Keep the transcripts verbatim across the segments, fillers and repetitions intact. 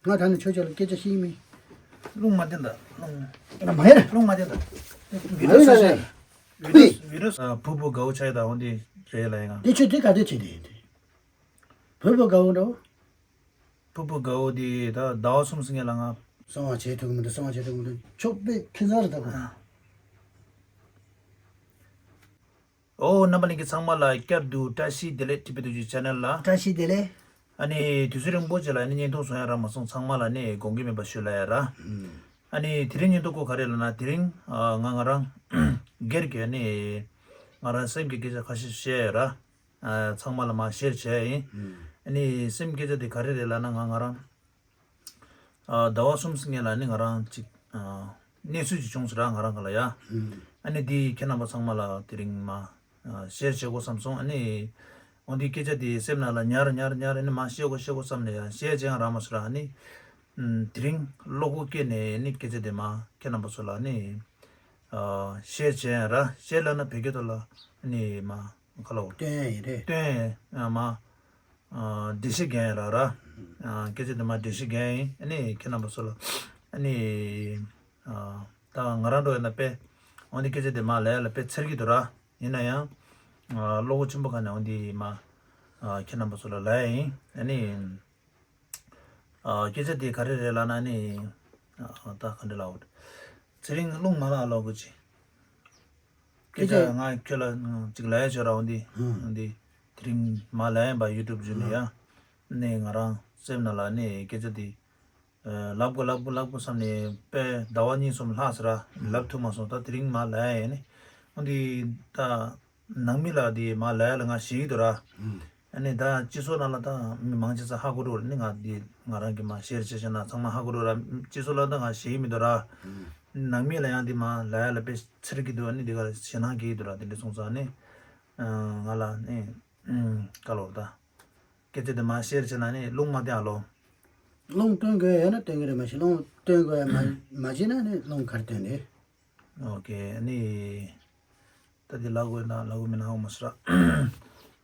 ང་ད་ནི་ཁྱོད་ཅག་ལ་སྐད་ཆ་བཤད་ཀྱི་མིན། རླུང་མ་བསྟན་ད་རླུང་། ང་མ་ཡིན། རླུང་མ་བསྟན་ད། མ་ཡིན་ན་ནས། བི་རུ་སི་ཐུའི། བི་རུ་སི། ཨ། ཕུ་བུ་དགའ་བོ་ཆགས་ཡ་ད་འོ་འདི་རེད་ལ་ཡ་ང་། དེ་ཁྱོད་དེ་ག་དུས་བྱེད་དེ་ཡིན་དེ། ཕུ་བུ་དགའ་བོ་འདྲ་བོ། ཕུ་བུ་དགའ་བོ་དེ་ད་ཟླ་བ་གསུམ་ཙམ་སྔོན་ལ་ང་། གསང་བ་བྱེད་ཐུབ་ཀྱི་མི་འདུག་གསང་བ་བྱེད་ཐུབ་ཀྱི་མི་འདུག་ཁྱོད་དཔེ་ཁྱད་མཚར་རེད་ད་གོ། ཨོ། རྣམ་པ་ལྷན་རྒྱས་ཚང་མ་ལ་བསྐྱར་དུ་བཀྲ་ཤིས་བདེ་ལེགས། ཊི་བི་ཏུ་ཇུ་ཆེ་ནལ་ལ། བཀྲ་ཤིས་བདེ་ལེགས། ཨ་ནི་དུས་ཚོད་རིང་པོ་ཅིག་ལ་ཨ་ནི་བརྙན་ཐུང་བཟོ་ཡ་རག་མ་སོང་། ཚང་མ་ལ་ཨ་ནི་དགོངས་འགལ་མེད་པ་ཞུ་ལ་ཡ་ར། ཨ་ནི་དེ་རིང་བརྙན་ཐུང་སྐོར་ག་རེ་ལབ་ན། དེ་རིང་ཨ་ང་ང་རང་སྒེར་གྱི་ཨ་ནི་ང་རང་སེམས་ཀྱི་སྐད་ཆ་ཁ་ཤས་བཤད་ཡ་ར། ཨ་ཚང་མ་ལ་མར་ཤེར་བྱས་ཡིན། ཨ་ནི་སེམས་སྐད་ཆ་དེ་ག་རེ་རེད་ལབ་ན། ང་ང་རང་ཨ་ཟླ་བ་གསུམ་ཙམ་སྔོན་ལ་ནི་ང་རང་ཅིག་ཨ་གནས་ཚུལ་ཅིག་བྱུང་སོང་ར། ང་རང་ག་ལ་ཡ། ཨ་ནི་འདི་ཁྱེད་རྣམ་པ་ཚང་མ་ལ་དེ་རིང་མར་ཨ་ཤེར་བྱེད་དགོས་བསམ་སོང་། ཨ་ནི་འོ་འདི་སྐད་ཆ་དེ་སེམས་ནང་ལ་ཉར་ཉར་ཉར། ཨ་ནི་མར་བཤད་དགོས་བཤད་དགོས་བསམ་ནས་ཡ་བཤད་བྱེད་ཡང་རག་མ་སོང་ར། ཨ་ནི་ཨ་དེ་རིང་བློ་ཁོག་སྐྱེས་ནས་ཨ་ནི་སྐད་ཆ་དེ་མར་ཁྱེད་རྣམ་པ་ཚོ་ལ་ཨ་ནི་ཨ་ཤེར་བྱེད་ཡང་ར། ཤེར་ལབ་ན་བོད་སྐད་ཐོག་ལ་ཨ་ནི་མར་ག་ལ་འོ། སྟོན་ཡ་ཡིན་རེད། སྟོན་ཡ་མར་ཨ་འགྲེལ་བཤད་རྒྱག་ཡ་ར་ར། ཨ་སྐད་ཆ་དེ་མར་འགྲེལ་བཤད་རྒྱག་ཡ་ཡིན། ཨ་ནི་ཁྱེད་རྣམ་པ་ཚོ་ལ་ཨ་ནི་ཨ་ད་ང་རང་འགྲོ་ཡ་ན་དཔེ་འོ་འདི་སྐད་ཆ་དེ་མར་ལབ་ཡ་ལ་དཔེ་འཚེར་གྱི་འདུག་ར། ཡིན་ན་ཡང་ཨ་བློ་ཁོག་ཆེན་པོ་ག་ནས་འོ་འདི་མར་ཨ་ཁྱེད་རྣམ་པ་ཚོ་ལ་ལབ་ཡ་ཡིན། ཨ་ནི། ཨ་སྐད་ཆ་དེ་ག་རེ་རེད་ལབ་ན་ནི། ཨ་ད་ག་འདྲ་ལབ་དགོས། ཚེ་རིང་རླུང་མ་ལ་ལོག་གོ་ཅི། སྐད་ཆ་སྐད་ཆ་ང་ཁྱོད་ལ་ཅིག་ལབ་ཡ་ཆོག་ར། འོ་འདི་ཧུམ། འོ་འདི་དེ་རིང་མར་ལབ་ཡིན་པ། ཡུ་ཊུབ་བརྒྱུད་ནས་ཡ། ནི་ང་རང་སེམས་ནང་ལ་ནི་སྐད་ཆ་དེ་ཨ་ལབ་དགོས་ལབ་དགོས་ལབ་དགོས་བསམ་ནས་དཔེ་ཟླ་བ་གཉིས་གསུམ་ལྷག་སོང་ར། ལབ་ཐུབ་མ་སོང་། ད་དེ་རིང་མར་ལབ་ཡ་ཡིན། ནི་འོ་འདི་ད། ནང་མི་ལ་དེ་མར་ལབ་ཡ་ལ་ང་ཞེད་ཀྱི་འདུག་ར། ཨ་ནི་ད་སྤྱི་ཚོགས་ནང་ལ་ད་མི་མང་ཆེ་ས་ཧ་གོ་འགྲོ་རེད། ནི་ང་དེ་ང་རང་གིས་མར་ཤེར་བྱས་བྱས་ན་ཚང་མ་ཧ་གོ་འགྲོ་ར། སྤྱི་ཚོགས་ལ་ད་ང་ཞེད་ཀྱི་མི་འདུག་ར། ནང་མི་ལ་ཡང་དེ་མར་ལབ་ཡ་ལ་དཔེ་འཚེར་གྱི་འདུག་ཨ་ནི་དེ་ག་ཞེད་སྣང་སྐྱེ་གི་འདུག་ར། དེ་འདྲ་སོང་ཙང་ནི་ང་ལ་ནི་ག་ལབ་དགོས་རེད་ད། སྐད་ཆ་དེ་མར་ཤེར་བྱས་ན་ནི་རླུང་མ་བསྟན་ཨ་ལོ། རླུང་བསྟན་དགོས་ཡོད་ན་བསྟན་གྱི་རེད། མ་གཞི་རླུང་བསྟན་དགོས་ཡ་མ་མ་བྱས་ན་ནི་རླུང་ག་རེ་བསྟན་རེད། ཨོ་ཀེ། ཨ་ནི། ད་དེ་ལབ་དགོས་ན་ལབ་དགོས་མིན་ན་ཧ་གོ་མ་སོང་ར།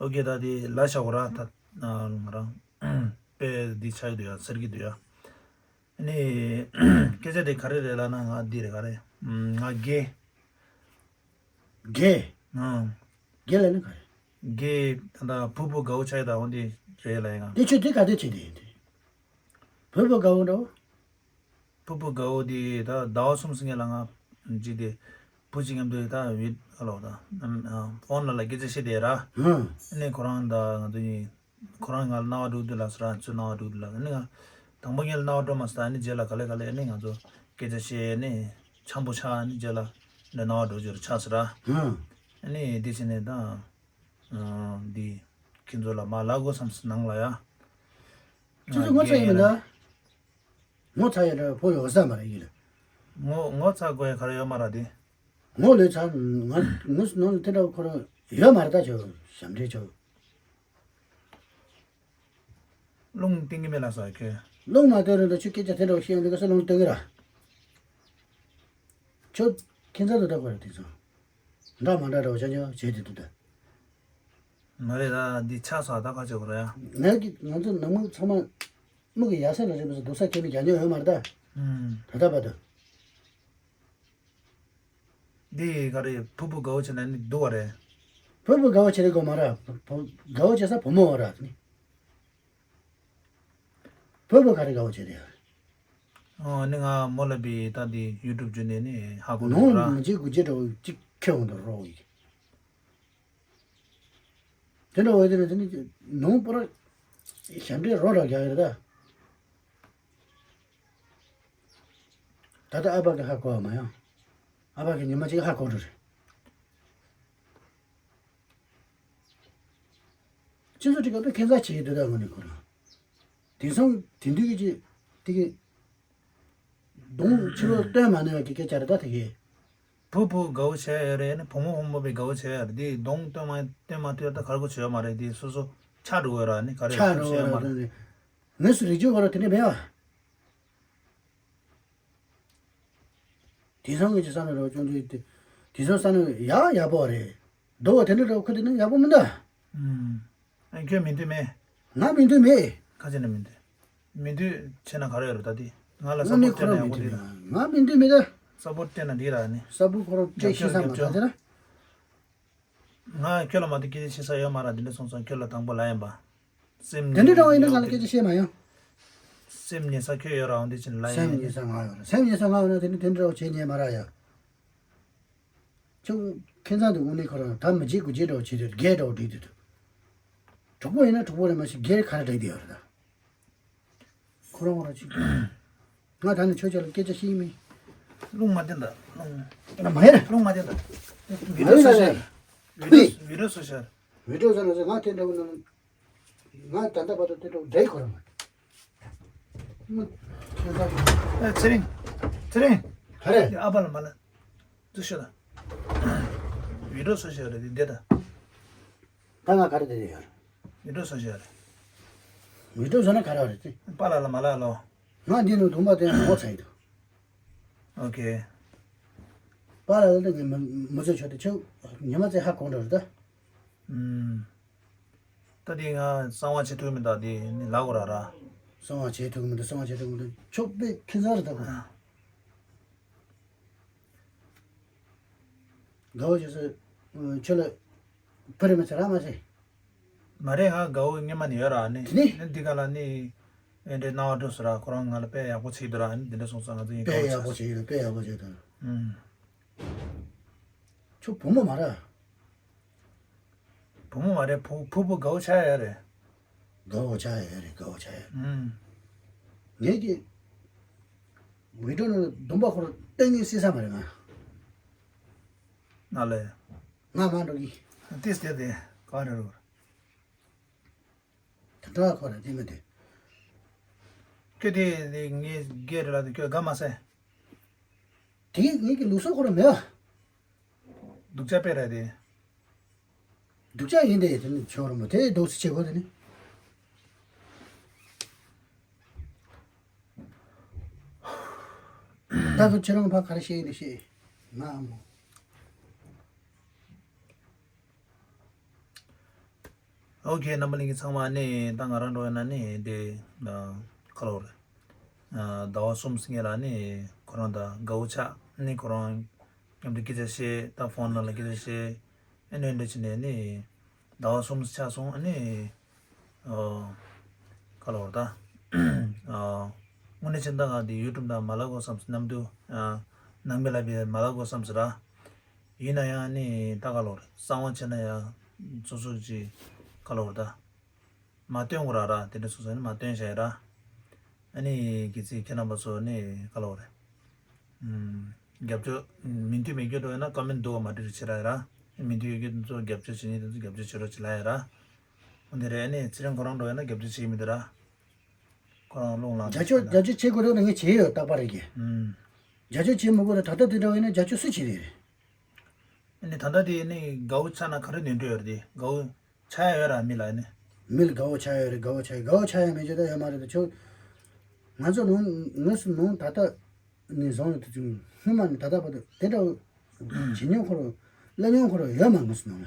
ཨོ་ཀེ། ད་དེ་ལབ་བཞག་གོ་ར། ད་ང་རང་དཔེ་འདི་ཆགས་ཀྱི་འདུག་ཡ། འཚེར་གྱི་འདུག་ཡ། ཨ་ནི་སྐད་ཆ་དེ་ག་རེ་རེད་ལབ་ན། ང་འདི་རེད། ག་རེ། ང་དགེ། དགེ། ཨང་། དགེ་ལབ་ན་ག་རེ། དགེ། ད་ཕུ་བུ་དགའ་བོ་ཆགས་ཡ་ད་འོ་འདི་རེད་ལབ་ཡ་ང་། དེ་ཁྱོད་དེ་ག་དུས་བྱེད་དེ་ཡིན་དེ། ཕུ་བུ་དགའ་བོ་འདྲ་བོ། ཕུ་བུ་དགའ་བོ་དེ་ད་ཟླ་བ་གསུམ་ཙམ་སྔོན་ལ་ང་ཅིག་དེ་བུ་གཅིག་མཉམ་དུ་ད་བི་ཨ་ལོ་ད་ཨ་ཕོན་ལ་ལ་སྐད་ཆ་བཤད་བསྡད་ར། ཧུམ། ཨ་ནི་ཁོ་རང་ད་ང་ཚོ་གཉིས་ཁོ་རང་ང་ལ་རྣ་བ་འགྲོ་གི་འདུག་ལབ་སོང་ར། ཁྱོད་རྣ་བ་འགྲོ་གི་འདུག་ལབ། ཨ་ནི་ང་དང་པོ་ཉིད་ལ་རྣ་བ་འགྲོ་མ་སོང་། ཨ་ནི་རྗེས་ལ་ག་ལེ་ག་ལེ་ཨ་ནི་ང་ཚོ་སྐད་ཆ་བཤད། ཨ་ནི་འཆམ་པོ་ཆགས། ཨ་ནི་རྗེས་ལ་འདི་རྣ་བ་འགྲོ་རྒྱུར་ཆགས་སོང་ར། ཧུམ། ཨ་ནི་དེ་བྱས་ནས་ད་ཨ་འདི་ཁྱེད་ཚོ་ལ་མར་ལབ་དགོས་བསམ་སོང་ནང་ལ་ཡ། ཁྱེད་ཚོ་ངོ་ཚ་ཡིན་མིན་ད། ངོ་ཚ་ཡ་འདྲ་བོ་ཡོད་ས་མ་རེད་ཡིན་ལ། ངོ་ངོ་ཚ་དགོས་ཡ་ག་རེ་ཡོད་མ་རེད་དེ། ངོ་ལོས་ཚ། ང་ངོ་ནང་དེ་འདྲ་བོ་ཁོ་རང་ཡོད་མ་རེད་ད། ཁྱོད་ཞབས་འདྲེན་ཁྱོད། རླུང་བསྟན་གྱི་མེད་ལ་ས་ཁྱོད། རླུང་མ་བསྟན་རུང་ད་ཁྱོད་སྐད་ཆ་དེ་འདྲ་བོ་བཤད་ཡོང་དུས་ག་ས་རླུང་བསྟན་གི་ར། ཁྱོད་ཁྱད་མཚར་དུ་བསྡད་དགོས་རེད་དེ་ཚོ། འདྲ་མ་འདྲ་འདྲ་བོ་ཆ་ཆ་བྱས་དེ་འདུག་ད། མ་རེད་ད། འདི་ཆགས་སོང་ད་ཁ་ཆེ་གོ་ར་ཡ། ང་གི་ང་ཚོ་ནང་མི་ཚང་མ་མིག་གི་ཡ་ས་ལ་རེད་པས་སྡུག་ས་ཁྱེད་ནི་རྒྱ་ཉོ་ཡོད་མ་རེད་ད། ཨུམ། ད་ལྟ་བར་དུ། འདི་ག་རེ་ཕུ་བུ་དགའ་བོ་བྱས་ན་ནི་སྡུག་བ་རེད། ཕུ་བུ་དགའ་བོ་བྱེད་རེད་གོ་མ་ར། བུ་དགའ་བོ་བྱེད་ས་བུ་མོ་བ་ར་ནི། ཕུ་བོ་ག་རེ་དགའ་བོ་བྱེད་དེ། ཨོ་ནི་ང་མོ་ལ་བི་ད་འདི་ཡུ་ཊུབ་བརྒྱུད་ནས་ནི་ཧ་གོ་ནོ་ནོ་ར། མི་རྗེ་དགུ་རྗེ་འདྲ་བོ་གཅིག་ཁེ་འོང་དུ་རོགས་ཡིན། དེ་འདྲ་བོ་དེ་ནི་དེ་ནི་ནོ་པོ་ར་ཞབས་འདྲེན་རོ་ར་རྒྱག་ཡོད་ད། ད་ལྟ་ཨ་ཕ་གི་ཧ་གོ་བ་མ་ཡོང་། ཨ་ཕ་གི་ཉི་མ་གཅིག་ཧ་གོ་འགྲོ་རེད། སྤྱི་ཚོགས་ཁྲི་ཁ་པའི་ཁེ་ས་བྱེད་ཀྱི་འདུག་ད་ངོ་ནས་ཁོ་རང་། དེང་སང་དེང་དུས་ཀྱི་དེ་གི་གདོང་ཕྱི་ལོགས་སྟོན་མ་ནུས་པ་གི་སྐད་ཆ་རེད་ད་དེ་གི། བུ་བུ་དགའ་བོ་བྱས་ཡོད་རེད། ནི་བུ་མོ་བུ་མོ་བའི་དགའ་བོ་བྱས་ཡོད་རེད། དེ་གདོང་སྟོན་མ་སྟོན་མ་ཐུབ་ད་གར་གོ་བྱས་ཡོད་མ་རེད། དེ་སོ་སོ་ཆགས་འགྲོ་གི་ཡོད་ར། ནི་ག་རེ་ཆགས་འགྲོ་གི་ཡོད་ར། ངོས་སུ་རིག་རྒྱུ་བ་ར་དེ་འདྲ་མེད་བ། དེང་སང་གི་ཅི་བསམ་ན་རོ་ཅོང་ཅོ་དེ། དེང་སང་བསམ་ན་ཡག་ཡག་པོ་རེད། རྡོ་བ་དེ་འདྲ་རོ་ཁུ་དེ་ནི་ཡག་པོ་མི་འདུག་ཨུམ། ཨ་ཁྱོད་མི་འདོད་མེད། ང་མི་འདོད་མེད། ཁ་ཅིག་ནི་མི་འདོད། མི་འདོད་བྱས་ན་ག་རེ་ཡོད་རེད། ད་དེ་ང་ལ་ས་པོར་སྤྲད་ན་ཡག་པོ་འདུག་ད། ང་མི་འདོད་མི་འདོད། ས་པོར་སྤྲད་ན་འགྲིག་ར་ནི། ས་པོར་ཁོ་རང་སྤྲད་ཤེས་ས་མ་རེད་ད་དེ་ར། ང་ཁྱོད་ལ་མ་གཏོགས་སྐད་ཆ་བཤད་ས་ཡོད་མ་རེད། དེ་འདྲ་སོང་ཙང་ཁྱོད་ལ་དང་པོ་ལབ་ཡིན་པ། སེམས་དེ་འདྲ་འདྲ་བ་ཡིན་ན་ང་ལ་སྐད་ཆ་བཤད་མ་ཡོང་། སེམས་ཉེ་ས་ཁྱོད་ཡོད་ར་འོང་དེ་ཕྱིན་ལབ་ཡིན། སེམས་ཉེ་ས་ང་ཡོད་ར། སེམས་ཉེ་ས་ང་ཡོད་ན་དེ་འདྲ་དེ་འདྲ་བྱེད་ཉན་མ་ར་ཡ། ཁྱོད་ཁྱེད་ཚང་དུ་དངོས་གནས་ཁོ་རང་ད་མི་བརྗེད་དགུ་བརྗེད་འདྲ་བ་བྱེད་དུས་རྒས་འདྲ་བ་འགྲིག་དུས་དུ། གྲོགས་པོ་ཡིན་ན་གྲོགས་པོ་རེད་མ་གཞི་སྒེར་ག་རེ་འགྲིག་དེ་ཡོད་རེད་ད། ཁོ་རང་ཁོ་རང་ཅིག་ང་ད་ནི་ཁྱོད་ཅག་ལ་སྐད་ཆ་བཤད་མི། རླུང་མ་བསྟན་ད་རླུང་། ང་མ་ཡིན། རླུང་མ་བསྟན་ད། བི་ཌིའོ་བཟོ་ཤར། བི་ཌིའོ་བི་ཌིའོ་བཟོ་ཤར། བི་ཌིའོ་བཟོ་ན་ང་དེ་འདྲ་བོ་ན། ང་ད་ལྟ་བར་དུ་དེ་འདྲ་བོ་འདྲ་ཁོ་རང་མ། ཨེ་ཚེ་རིང་། ཚེ་རིང་། ག་རེ། ཨ་པ་ལ་མ་ལ། ཚུར་ཤོད་ད། བི་ཌིའོ་བཟོ་ཤར་རེད་འདི་ད། ད་ང་ག་རེ་བསྡད་ཡོད་རེད། མི་འགྲོ་ས་ཞིག་རེད། མི་འགྲོ་ས་ན་ག་རེ་རེད་དེ། པཱ་ལགས་ལ་མ་ལགས་ལོ། ང་འདི་ནས་དུམ་པ་དེ་ངོ་ཚ་ཡི་འདུག་ཨོ་ཁེ། པཱ་ལགས་ལ་ངས་མི་མི་བཟོད་ཆོག་དེ་ཆོག་ཉི་མ་ཚེ་ཧ་གོ་འགྲོ་རེད་ད། ཨུམ། ད་དེ་ང་གསང་བ་བྱེད་ཐུབ་མི་འདུག་དེ་ནི་ལབ་དགོས་ར་ར། གསང་བ་བྱེད་ཐུབ་མི་འདུག་གསང་བ་བྱེད་ཐུབ་མི་འདུག་ཆོག་པའི་ཁྱད་མཚར་རེད་ད་གོ། དགའ་བོ་ཅེས་སུ། ཁྱོད་ལ་བུ་རེད་མི་ཚེ་ར་མ་ཟེར། མ་རེད་ང་དགའ་བོ་སྔོན་མ་ནས་ཡོད་ར་ནི། དེ་ནི། ནི་འདི་ག་ལ་ནི། ཨེ་འདྲའི་སྣང་བ་འགྲོ་སོང་ར་ཁོ་རང་ང་ལ་དཔེ་ཡག་པོ་བྱེད་འདུག་ར་ནི་འདི་འདྲ་སོང་ཙང་ང་ཚོ་ཡིན་དཔེ་ཡག་པོ་བྱེད་ཡོད་དཔེ་ཡག་པོ་བྱེད་འདུག་ཨུམ། ཁྱོད་བུ་མོ་མ་རེད། བུ་མོ་མ་རེད་བུ་བུ་བུ་དགའ་བོ་ཆགས་ཡ་རེད། དགའ་བོ་ཆགས་ཡ་རེད་དགའ་བོ་ཆགས་ཡ། ཨུམ། ངས་ཀྱི། བི་ཌིའོ་ནང་ལ་སྡོམ་པ་ཁོ་རང་གཏན་ནས་སྲིད་ས་མ་རེད་ང་། ང་ལ། ང་མ་འགྲོ་གི། ཏིས་དེ་དེ་ག་རེ་རུ། ད་འགྲོ་བ་ཁོ་ར་དེ་མི་དེ། ཁྱོད་དེ་དེ་ངའི་སྒེར་རེད་ལ་དེ་ཁྱོད་དགའ་མ་སེ། དེ་ངེད་ཀྱི་ལུགས་སྲོལ་ཁོ་ར་མེད་བ། སྡུག་ཅག་དཔེ་ར་དེ། སྡུག་ཅག་ཡིན་དེ་དེ་ནི་ཆོག་ར་མོ་དེ་སྡུག་སི་བྱེད་དགོས་དེ་ནི། ད་ཁོ་ཁྱེད་རང་ཕ་ག་རེ་བཤད་ཡིན་དེ་བཤད། ང་ཨ་མོ། ཨོ་ཁེ་རྣམ་པ་ལྷན་རྒྱས་ཚང་མ་ནི་ད་ང་རང་འགྲོ་ཡ་ན་ནི་དེ་ཁ་ལོ་རེད། ཟླ་བ་གསུམ་སྔོན་ལ་ནི་ཁོ་རང་ད་དགའ་བོ་ཆགས་ནི་ཁོ་རང་མཉམ་དུ་སྐད་ཆ་བཤད་ད་ཕོན་ནང་ལ་སྐད་ཆ་བཤད་ཨེ་ནོ་འདྲ་བྱས་ནས་ནི་ཟླ་བ་གསུམ་ཆགས་སོང་ཨ་ནི། ཨོ། ཁ་ལོ་རེད་ད། ཨོ། དངོས་གནས་ཕྱིན་ད་ང་འདི་ཡུ་ཊུབ་ད་མ་ལབ་དགོས་བསམ་སོང་ནམ་དུ། ནང་མི་ལ་བི་མ་ལབ་དགོས་བསམ་སོང་ར། ཡིན་ན་ཡང་ནི་ད་ཁ་ལོ་རེད་གསང་བ་བྱས་ན་ཡང་སོ་སོ་ཅིག་ཁ་ལོ་རེད་ད། མ་སྟོན་དགོས་ར་ར་དེ་འདྲ་སོ་སོ་ནི་མ་སྟོན་བྱས་ར། ཨ་ནི་གི་ཚིག་ཁྱེད་རྣམ་པ་ཚོ་ནི་ཁ་ལོ་རེད། རྒྱབ་སྐྱོར། མི་མཐུན་མི་སྐྱོར་འགྲོ་ཡོད་ན་ཀོ་མེན་འདུག་མ་འབྲི་རུ་བྱེད་ར་ཡ་ར། མི་མཐུན་ཡོད་རྒྱུ་དེ་ཚོ་རྒྱབ་སྐྱོར་བྱེད་མཁན་དེ་ཚོ་རྒྱབ་སྐྱོར་བྱེད་རོགས་བྱེད་ལ་ཡ་ར། འོ་འདི་རེད་ཨ་ནི་ཚེ་རིང་ཁོ་རང་འགྲོ་ཡོད་ན་རྒྱབ་སྐྱོར་བྱེད་མི་འདུག་ར། ཁོ་རང་རླུང་ལངས་རྒྱབ་སྐྱོར་རྒྱབ་སྐྱོར་བྱེད་དགོས་རེད་ན་ངས་བྱེད་ཡོད་རྟག་པར་རེད་ཀྱི། རྒྱབ་སྐྱོར་བྱེད་མི་དགོས་ན་ད་ལྟ་དེ་འདྲ་བ་ཡིན་ན་རྒྱབ་སྐྱོར་སུ་བྱེད་རེད། ཨ་ནི་ད་ལྟ་དེ་ནི་དགའ་བོ་ཆགས་ན་ག་རེ་ནུས་འདོད་ཡོད་རེད་དེ་དགའ་བོ་ཆགས་ཡ་ཡོད་ར་མི་ལ་ཨ་ནི། མི་ལ་དགའ་བོ་ཆགས་ཡོད་རེད་དགའ་བོ་ཆགས་ཡོད་དགའ་བོ་ཆགས་ཡ་མེད་ཅེས་ད་ཡོད་མ་རེད་ད་ཁྱོད། ང་ཚོ་ནང་ངོས་སུ་ནང་ད་ལྟ་ནས་བཟུང་ནས་དུ་ཅུང་སྔོན་མ་ནས་ད་ལྟ་བར་དུ་དེ་འདྲ་བོ་བྱེད་མྱོང་ཁོ་རང་སླེབས་མྱོང་ཁོ་རང་ཡོད་མ་ངོས་སུ་ནང་ལ།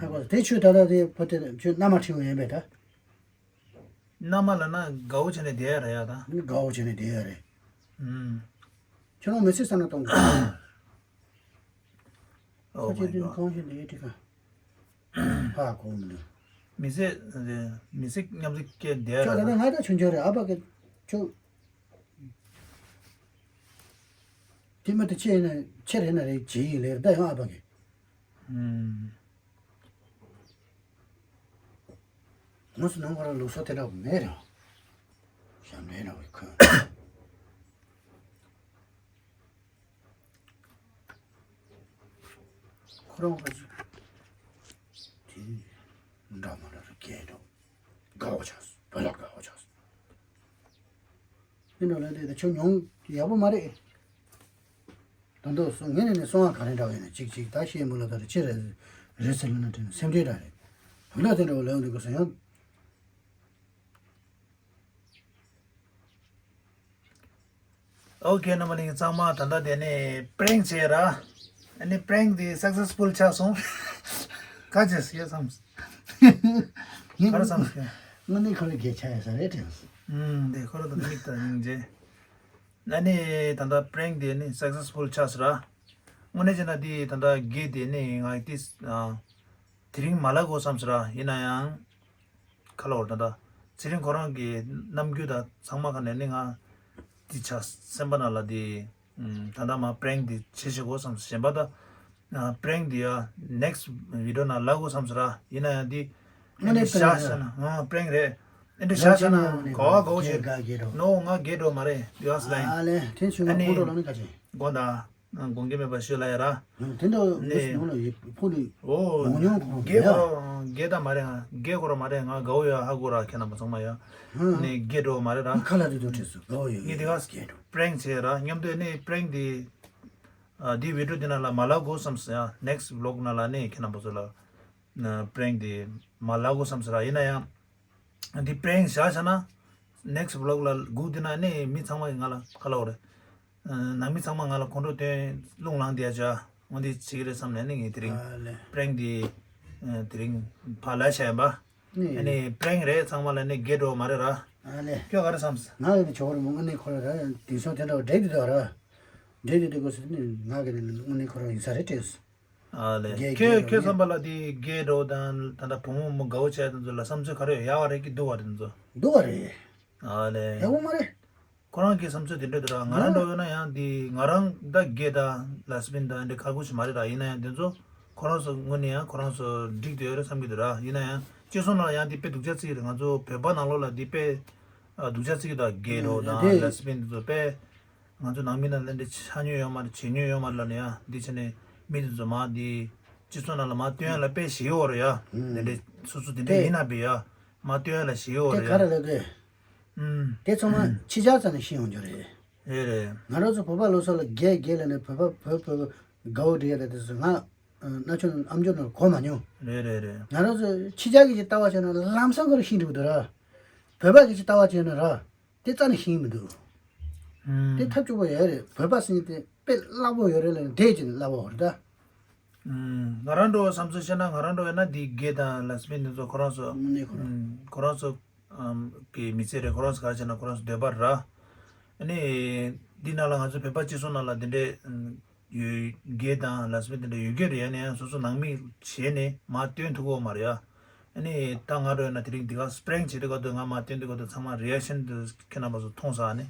ཧ་གོ་དེ་ཁྱོད་ད་ལྟ་དེ་བུ་དེ་ཁྱོད་མནའ་མ་ཁྲིད་འོང་ཡིན་པས་ད། མནའ་མ་ལ་ན་དགའ་བོ་བྱས་ནས་བསྡད་ཡ་རེད་ཡ་ད། མི་དགའ་བོ་བྱས་ནས་བསྡད་ཡ་རེད། ཁྱོད་རང་མི་ཚེ་བསམ་ན་གཏོང་དགོས། ཨོ་ཁ་ཆེ་མའི་དུས་གོ་གང་ཞིག་འདི་ཡི་ཁ། ཧ་གོ་མི་འདུག་མི་ཚེ་མི་ཚེ་མཉམ་དུ་སྐྱེལ་བསྡད་ཁྱོད་ད་ལྟ་ཡ་ང་ད་ཆུང་ཆུང་རེད་ཨ་ཕ་གི་ཁྱོད། དེ་མ་དེ་ཆེ་ཡིན་ན་ཆེ་རེད་ན་རེད་བྱེད་ཡིན་ལེ་ད་ཡང་ཨ་ཕ་གི། ངོས་སུ་ནང་ཁོ་རང་ལུགས་སྲོལ་དེ་འདྲ་བ་མེད་རེད། ཞབས་འདྲེན་འདྲ་བ་ཁོས། ཁོ་རང་ཁོ་ཚོ། དེ་འདྲ་མ་འདྲ་རུ་སྐད་འགྲོ། དགའ་བོ་ཆགས་སོང་བོད་ལ་དགའ་བོ་ཆགས་སོང་། ཨེ་འགྲོ་ལ་དེ་ད་ཁྱོད་མྱོང་ཡག་པོ་མ་རེད། ད་འདོད་སོང་ངས་ནས་ནས་སོང་བ་ག་རེ་འདྲ་བ་ཡིན་ན་གཅིག་གཅིག་ད་ཤེས་མི་ལ་ད་རེ་ཅི་རེད་རེད་ཟེར་ལ་ན་དྲན་སེམས་ཁྲལ་འདྲ་རེད། བུ་ལ་དེ་འདྲ་བ་ལ་ཡོང་དུས་ག་སོང་ཡང་། ཨོ་ཁེ་རྣམ་པ་ལྷན་རྒྱས་ཚང་མ་ད་ལྟ་དེ་ནས་པྲེང་བྱས་ར། ཨ་ནི་པྲེང་དེ་སག་སེ་སི་ཕུལ་ཆགས་སོང་། ཁ་ཅེས་ཡོད་བསམ། ངས་ག་རེ་བསམ་སོང་། དངོས་གནས་ཁོ་རང་དགེ་ཆགས་ཡོད་ས་རེད་དྲན་སོང་། ཨུམ། དེ་ཁོ་རང་དང་མིག་དང་སྙིང་རྗེ། ཨ་ནི་ད་ལྟ་པྲེང་དེ་ནི་སག་སེ་སི་ཕུལ་ཆགས་སོང་ར། དངོས་གནས་བྱས་ན་དེ་ད་ལྟ་དགེ་དེ་ནི་ང་དེ་ཨ། དེ་རིང་མ་ལབ་དགོས་བསམ་སོང་ར། ཡིན་ན་ཡང་། ཁ་ལོ་ད་ལྟ་ཚེ་རིང་ཁོ་རང་གི་རྣམ་འགྱུར་དང་ཚང་མ་ག་ནས་ནི་ང་དེ་ཆགས་སེམས་པ་ནང་ལ་དེ། ད་ལྟ་མ་པྲེང་དེ་བྱེད་བྱེད་དགོས་བསམ་སོང་། གཞན་པ་ད། ཨ། པྲེང་འདི་ཡ་ནེག་སི་ཊི་བི་ཌི་ཡོ་ནང་ལབ་དགོས་བསམ་སོང་ར། ཡིན་ན་ཡང་འདི་དངོས་གནས་ཨ་ནི་པྲེང་ཤ་རེད་ཤ་ན། ཨ། པྲེང་རེད། ཨ་འདི་ཤ་ཤ་ན་ལབ་ཀྱི་ཡོད་ག་བ་ག་བོ་ནི་ཆེ། ག་གེ་རོ། ནོ། ང་དགེ་འགྲོ་མ་རེད། ཡོ་སི་ལ་ཡིན། ཨ་ལེ། དེ་ཚོ་ང་ཨ་ནི་ཁོང་ཁྲོ་ལངས་ནི་ག་ཅིག་དགོངས་དག་དགོངས་འགལ་མེད་པ་ཞུ་ལ་ཡ་ར། དེ་འདྲ་ནི་ནོ་ནོ་ཡི་ཕུ་ནི། ཨོ། མོ་ཉོང་ཁོ་དགེ་ཡ་ཁོ་ར་དགེ་ད་མ་རེད། ང་དགེ་ཁོ་ར་མ་རེད། ང་དགའ་བོ་ཡ་ཧ་གོ་ར། ཁྱེད་རྣམ་པ་ཚང་མ་ཡ། ཧ། ནི་དགེ་འགྲོ་མ་རེད་ར། ཁ་ལ་དུ་དུ་ཁྲིད་སུ་དགའ་བོ་ཡོད་ངས་དེ་ག་དགེ་འགྲོ། པྲེང་བྱེད་ར་མཉམ་དུ་ནི་པྲེང་དེ། ཨ། འདི་བི་ཌི་ཡོ་འདི་ནང་ལ་མ་ལབ་དགོས་བསམ་སོང་ཡ། ནེག་སི་ཊི་བི་ལོག་ནང་ལ་ནི་ཁྱེད་རྣམ་པ་ཚོ་ལ་ཨ་པྲེང་འདི་མ་ལབ་དགོས་བསམ་སོང་ར། ཡིན་ན་ཡང་འདི་པྲེང་བཞག་བཞག་ན་ནེག་སི་ཊི་བི་ལོག་ལ་སྒུག་འདི་ན་ནི་མི་ཚང་མ་གི་ང་ལ་ཁ་ལོ་རེད། ཨ། ནང་མི་ཚང་མ་ང་ལ་ཁོང་ཁྲོ་སྟོན་རླུང་ལངས་བསྡད་ཡ་ཅག་འོ་འདི་བྱེད་ཀྱི་རེད་བསམ་ནས་ནི་ངས་དེ་རིང་ཨ་ལེ། པྲེང་འདི་ཨ་དེ་རིང་ཕར་ལབ་བཞག་ཡིན་པ། ནི། ཨ་ནི་པྲེང་རེད། ཚང་མ་ལ་ནི་དགེ་འགྲོ་མ་རེད་ར། ཨ་ལེ། ཁྱོད་ག་རེ་བསམ་སོང་། ང་ཡིན་ན་ཇོ་བོ་རི་མོ་དངོས་གནས་ཁོ་ར་ར་དེང་སང་དེ་འདྲ་བ་འདྲེ་དེ་འདྲ་ར། འདྲེ་དེ་དེ་དགོས་སོ་ནི་ང་གི་ནི་དངོས་གནས་ཁོ་ར་ཡིན་ས་རེད་དྲན་སོང་། ཨ་ལེ། དགེ་ཁྱོད་དགེ་ཁྱོད་རོ་བསམ་པ་ལ་དེ་དགེ་འགྲོ་དང་ད་ལྟ་བུ་མོ་མོ་དགའ་བོ་བྱས་དེ་ཚོ་ལ་བསམ་ཚུལ་ག་རེ་ཡོད། ཡག་བ་རེད་གི་སྡུག་བ་རེད་དེ་ཚོ། སྡུག་བ་རེད། ཨ་ལེ། ཡག་པོ་མ་རེད། ཁོ་རང་གི་བསམ་ཚུལ་དེ་འདྲ་འདུག་ར། ང་རང་འདྲ་ཡོད་ན་ཡང་འདི་ང་རང་ད་དགེ་དང་ལས་སྦྱིན་དང་འདི་ཁག་པོ་ཞིག་མ་རེད་ར། ཡིན་ན་ཡང་དེ་ཚོ་ཁོ་རང་ཚོ་ངོས་ནས་ཡང་ཁོ་རང་ཚོ་འགྲིག་བསྡད་ཡོད་རེད་བསམ་གྱི་འདུག་ར། ཡིན་ན་ཡང་སྤྱི་ཚོགས་ནང་ཡང་འདི་དཔེ་སྡུག་ཅག་བརྩི་གི་རེད། ང་ཚོ་བོད་པ་ནང་ལོགས་ལ་འདི་དཔེ་ཨ་སྡུག་ཅག་བརྩི་གི་འདུག་དགེ་རོ་དང་དེ་ལས་སྦྱིན་དེ་ཚོ་དཔེ་ང་ཚོ་ནང་མི་ནང་ལ་འདི་ཆ་མྱོང་ཡོད་མ་རེད། བྱེད་མྱོང་ཡོད་མ་རེད་ལབ་ནས་ཡང་འདི་བྱས་ནས་མི་དེ་ཚོ་མ་འདི་སྤྱི་ཚོགས་ནང་ལ་མ་སྟོན་ཡ་ལ་དཔེ་ཞེ་པོ་རེད་ཡ། འདི་འདྲ་སོ་སོ་དེ་འདྲ་ཡིན་ན་བས་ཡ་མ་སྟོན་ཡ་ལ་ཞེ་པོ་རེད་ཡ། དེ་ག་རེ་ལབ་དགོས། ཨུམ། དེ་ཚང་མ་ཕྱི་རྒྱལ་ཙམ་ནས་ཤེས་ཡོང་རྒྱུ་རེད། རེད་རེད། ང་རང་ཚོ་བོད་པ་ལོ་སོགས་ལ་རྒྱལ་རྒྱལ་ལབ་ནས་བོད་པ་བོད་བོད་དགའ་བོ་འདྲ་ཡ་ད་དེ་ཚོ་ང་ན་ཆུང་ཨམ་ཅོག་ནང་གོ་མ་མྱོང་། རེད་རེད་རེད། ང་རང་ཚོ་ཕྱི་རྒྱལ་གྱི་ཅིག་ལྟ་བ་བྱས་ན་ལམ་སང་ཁོ་རང་ཤེས་འགྲོ་གི་འདུག་ར། བོད་པ་གི་ཅིག་ལྟ་བ་བྱས་ན་ར་དེ་རྩ་ནས་ཤེས་མི་འདུག་ཨུམ། དེ་ཐབས་སྐྱོ་པོ་ཡོད་རེད། བོད་པ་ཟེར་མཁན་དེ་དཔེ་སླ་པོ་ཡོད་རེད་ལབ་ནས་དེ་ཅིག་སླ་པོ་རེད་ད། ཨུམ། ང་རང་འདྲ་བོ་བསམ་ཚུལ་བཤད་ན་ང་རང་འདྲ་བོ་ཡིན་ན་འདི་དགེ་དང་ལས་སྦྱིན་འདི་ཚོ་ཁོ་རང་ཚོ་དངོས་གནས་ཁོ་རང་ཨུམ། ཁོ་རང་ཚོ་ཨམ། གི་མི་ཚེ་རེད། ཁོ་རང་ཚོ་ག་རེ་བྱས་ན་ཁོ་རང་ཚོ་འདོད་པ་ར། ཨ་ནི། འདི་ནང་ལ་ང་ཚོ་བོད་པ་སྤྱི་ཚོགས་ནང་ལ་འདི་འདྲའི་ཨམ། ཡོད་དགེ་དང་ལས་སྦྱིན་འདི་འདྲ་ཡོད་ཀྱི་རེད། ཡིན་ན་ཡང་སོ་སོ་ནང་མི་བྱས་ནས་མར་སྟོན་ཐུབ་ཀྱི་ཡོད་མ་རེད་ཡ། ཨ་ནི་ད་ང་འདྲ་ཡིན་ན་དེ་རིང་འདི་ག་སི་པྲེང་བྱེད་དུས་སྐབས་དུ་ང་མར་སྟོན་དུས་སྐབས་དུ་ཚང་མ་རི་ཨེག་ཤན་དུ་ཁྱེད་རྣམ་པ་ཚོ་མཐོང་ས་ནི།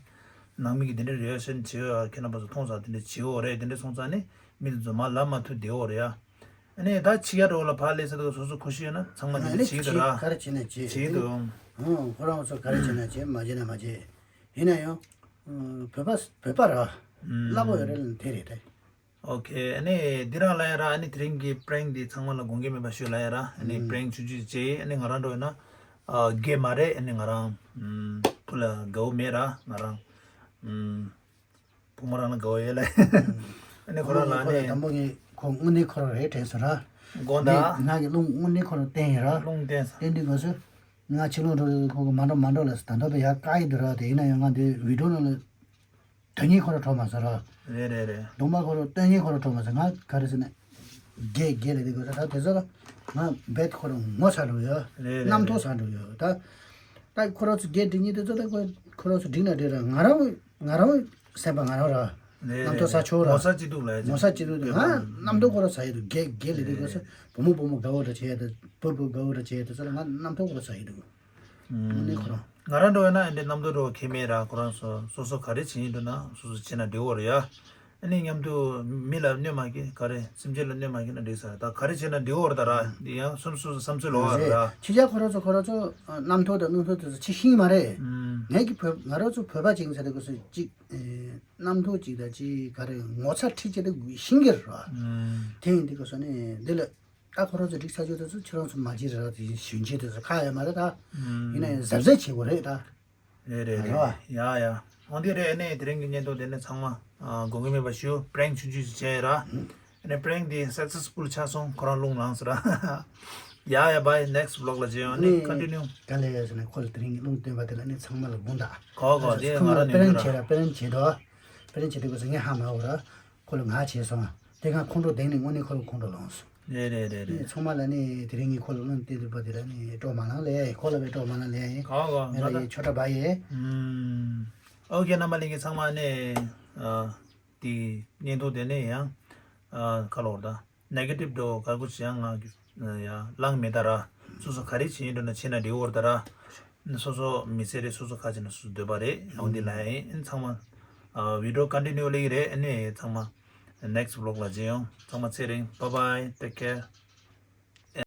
ནང་མི་གི་འདི་འདྲའི་རི་ཨེག་ཤན་བྱེད་ཡ་ཁྱེད་རྣམ་པ་ཚོ་མཐོང་ས་དེ་འདྲ་བྱེད་ཡོད་རེད། དེ་འདྲ་སོང་ཙང་ནི་མི་དེ་ཚོ་མར་ལབ་མ་ཐུབ་བསྡད་ཡོད་རེད་ཡ། ཨ་ནི་ད་ཕྱི་རྒྱལ་འདྲ་བོ་ལ་ཕར་སླེབས་ཚར་དུས་སོ་སོ་ཁུ་ཤི་ཡོད་ན་ཚང་མ་དེ་ཨ་འདྲ་ནི་བྱེད་ཀྱི་འདུག་ར། ག་རེ་བྱེད་ན་བྱེད། བྱེད་ཀྱི་འདུག་ཨང་། ཁོ་རང་ཚོ་ག་རེ་བྱེད་ན་བྱེད། མ་བྱེད་ན་མ་བྱེད། ཡིན་ན་ཡང་། ཨང་། བོད་པ་བོད་པ་ར། ཨང་། སླ་པོ་ཡོད་རེད་ལབ་ནས་དེ་རེད་དེ། ཨོ་ཁེ། ཨ་ནི་འདི་རང་ལ་ཡ་ར། ཨ་ནི་དེ་རིང་གི་པྲེང་འདི་ཚང་མ་ལ་དགོངས་འགལ་མེད་པ་ཞུ་ལ་ཡ་ར། ཨ་ནི་ཨང་། པྲེང་ཆུང་ཆུང་བྱས། ཨ་ནི་ང་རང་འདྲ་བོ་ཡིན་ན། ཨ། དགེ་མ་རེད། ཨ་ནི་ང་རང་ཨང་། ཕུ་ལ་དགའ་བོ་མེད་ར། ང་རང་ཨང་། བུ་མོ་རང་ལ་དགའ་བོ་ཡོད་ལ། ཨ་ནི་ཁོ་རང་ལ་ཨ་ནི། དང་པོ་ངས་ཁོ་དངོས་གནས་ཁོ་རང་རེད་དྲན་སོང་ར། དགོངས་དག་ངས་ང་གི་རླུང་དངོས་གནས་ཁོ་རང་བསྟན་ཡིན་ར། རླུང་བསྟན་སོང་། བསྟན་དུས་སྐབས་སུ། ང་ཕྱི་ལོགས་འགྲོ་ཁོ་གི་མ་འགྲོ་མ་འགྲོ་ལ་ད་ལྟ་བས་ཡར་བཀག་ཡི་འདུག་ར། དེ་ཡིན་ན་ཡང་ང་འདི་བི་ཌི་ཡོ་ནང་ལ་དོན་སྙིང་ཁོ་རང་འཕྲོད་མ་སོང་ར། རེད་རེད་རེད། གདོང་པ་ཁོ་རང་སྟོན་སྙིང་ཁོ་རང་འཕྲོད་མ་སོང་། ང་ག་རེ་ཟེར་ན། རྒྱལ་རྒྱལ་ལ་དེ་དགོས་ས་ད་དེ་ཚོ་ལ་ང་རྦད་ཁོ་རང་ངོ་ཚ་འགྲོ་ཡོད། རེད་རེད་རྣམ་རྟོག་རེད། ཚ་འགྲོ་ཡོད་ད། ད་ཁོ་རང་ཚོ་རྒྱལ་འགྲིག་ཉིན་དེ་ཚོ་ད་ཁོ་ཁོ་རང་ཚོ་འགྲིག་ན་འགྲིག་ར། ང་རང་ང་རང་སེམས་པ་ང་རང་ར། རེད་རེད། རྣམ་རྟོག་ཚ་ཆོག་ར། ངོ་ཚ་སྐྱིད་སྡུག་ལ་ཡ་ང་རྣམ་རྟོག་ཁོ་རང་ཚ་ཡི་འདུག་རྒྱལ་རྒྱལ་ལ་དེ་དགོས་ས། བུ་མོ་བུ་མོ་དགའ་བོ་ར་བྱེད་ཡ་ད། བུ་བུ་དགའ་བོ་ར་བྱེད་ཡ་ད་ཚོ་ལ་ང་རྣམ་རྟོག་ཁོ་རང་ཚ་ཡི་འདུག་དངོས་གནས་ཁོ་རང་། ང་རང་འགྲོ་བས་ན་ཨེ་འདྲའི་རྣམ་རྟོག་འགྲོ་ཁེལ་མེད་ར། ཁོ་རང་སོ་སོ་སོ་ག་རེ་བྱེད་ཡིན་འགྲོ་ན་སོ་སོ་བྱེད་ན་འགྲིག་གོ་རེད་ཡ། ཨ་ནི་མཉམ་དུ་མི་ལ་གནོད་མ་སྐྱེལ། ག་རེ་སེམས་ཅན་ལ་གནོད་མ་སྐྱེལ་ན་འགྲིག་ས་རེད། ད་ག་རེ་བྱེད་ན་འགྲིག་གོ་རེད་ད་ར། འདི་ཡང་སོ་སོ་སོ་བསམ་ཚུལ་ལོགས་རེད་ར། ཕྱི་རྒྱལ་ཁོ་རང་ཚོ་ཁོ་རང་ཚོ་རྣམ་རྟོག་དང་རྣམ་རྟོག་དེ་ཚོ་ཅིག་ཤེས་མ་རེད། ངས་ཀྱི་བོད་ང་རང་ཚོ་བོད་པ་ཅིག་ཡིན་ས་དེ་གོ་སོ་ཅིག་རྣམ་རྟོག་ཅིག་དང་ཅིག་ག་རེ་ངོ་ཚ་ཁྲིད་བྱེད་དེ་ཤེས་ཀྱི་རེད་ར། དེ་ཡིན་དེ་གོ་སོ་ནས་འདི་ལ། ད་ཁོ་རང་ཚོ་འགྲིག་ས་ཆོག་དེ་ཚོ་ཁྱེད་རང་ཚོ་མ་བྱེད་ར། དེ་ཞུན་ཆེ་དེ་ཚོ་ཁག་ཡོད་མ་རེད་ད། ཡིན་ན་ཡང་གཟབ་གཟབ་བྱེད་དགོས་རེད་ད། རེད་རེད་རེད། རེད་བ། ཡ་ཡ། འོ་འདི་རེད། ཨ་ནི་དེ་རིང་གི་བརྙན་ཐུང་དེ་ནི་ཚང་མ་ཨ་དགོངས་འགལ་མེད་པ་ཞུ། པྲེང་ཆུང་ཆུང་ཞིག་བྱས་ར། ཨ་ནི་པྲེང་འདི་སག་སེ་སི་ཕུལ་ཆགས་སོང་། ཁོ་རང་རླུང་ལངས་སོང་ར། ཡ་ཡ། བྷའི། ནེག་སི་ཊི་བི་ལོག་ལ་མཇལ་ཡོང་། ཨ་ནི་ནི་ཀོན་ཊི་ནིའུ། ག་ལེ་ཡ་ཟེར་ན་ཁོ་ལ་དེ་རིང་གི་རླུང་བསྟན་པ་དེ་ལ་ནི་ཚང་མ་ལ་དགོངས་དག་ཁོ་གོ་དེ་ཁོ་ང་རང་ནས་པྲེང་ཡོད་ར། བྱས་ར། པྲེང་བྱས་དོ། པྲེང་བྱས་དུས་སྐབས་སུ་ངས་ཧ་མ་གོ་ར། ཁོ་ལ་ང་བྱས་སོང་། དེ་སྒང་ཁོང་ཁྲོ་ལྡང་ནས་དངོས་གནས་ཁོ་ལ་ཁོང་ཁྲོ་ལངས་སོང་། རེད་རེད་རེད་རེད། ཚང་མ་ལ་ནི་དེ་རིང་ངའི་ཁོ་ལ་ལོན་བསྟན་འདུག་པ་དེ་ལ་ནི་སྤྲོ་མ་ལང་ལེ་ཁོ་ལ་བའི་སྤྲོ་མ་ལང་ལེ། ག་ག་ང་ལ་ཡི་ཆོ་གྲ་བ་ཡེ། ཨོ་ཁེ་རྣམ་པ་ལྷན་རྒྱས་ཚང་མ་ནས་དེ་བརྙན་ཐུང་དེ་ནས་ཡང་ཁ་ལོར་ད་ནེ་གེ་ཊིབ་འགྲོ་ག་གུ་ཅི་ཡང་ང་ཡ་ལང་མེད་ད་ར། སོ་སོ་ག་རེ་བྱེད་ཡིན་འགྲོ་ན་བྱེད་ན་འགྲིག་འོར་ད་ར། སོ་སོ་མི་ཚེ་རེད། སོ་སོ་ཁ་ཅིག་ན་སོ་སོ་འདོད་པ་རེད། ཡང་འདི་ལ་ཡིན་ཚང་མ་བི་ཌི་ཡོ་ཀོན་ཊི་ནིའུ་ལེགས་རེད། ཨ་ནི་ཚང་མ་ནེག་སི་ཊི་བི་ལོག་ལ་མཇལ་ཡོང་། ཚང་མ་ཚེ་རིང་། bye bye, take care.